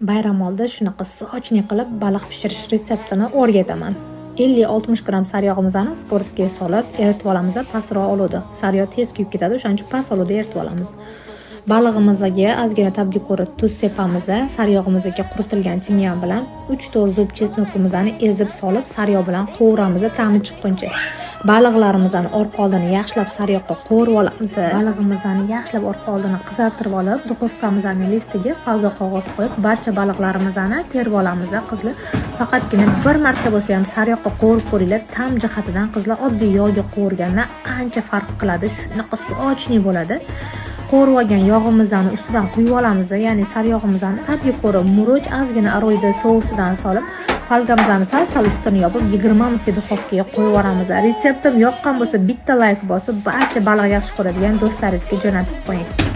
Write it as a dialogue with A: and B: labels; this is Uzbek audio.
A: Bayram oldi shunaqa сочный qilib baliq pishirish retseptini o'rgataman. 50-60 gramm sariyog'imizni сковородка ga solib eritib olamiz pastroq olovda. Sariyog' tez kuyib ketadi, o'shaning uchun past olovda eritib olamiz. Balig'imizga ozgina ta'bga ko'ra tuz sepamiz, sariyog'imizga quritilgan timyan bilan 3-4 зуб чеснок imizni ezib solib, sariyog' bilan qovuramiz ta'mi chiqquncha. Baliqlarimizni orqa oldini yaxshilab sariyog'ga qovurib olamiz. Balig'imizni yaxshilab orqa oldini qizartirib olib, духовка mizni listiga folga qog'oz qo'yib, barcha baliqlarimizni terib olamiz, qizlar. Faqatgina bir marta bo'lsa ham sariyog'ga qovurib ko'ringlar, ta'm jihatidan, qizlar, oddiy yog'ga qovurgandan ancha farq qiladi. Shunaqa сочный bo'ladi. Qovurib olgan yog'imizni ustidan quyib olamiz, ya'ni sariyog'imizni ta'bga ko'ra murch, ozgina aroyda sousidan solib, folgamizni sal-sal ustini yopib, 20 minutga духовка ga qo'yib yuboramiz. Retseptim yoqqan bo'lsa, bitta layk bosib, barcha baliq yaxshi ko'radigan do'stlaringizga jo'natib qo'ying.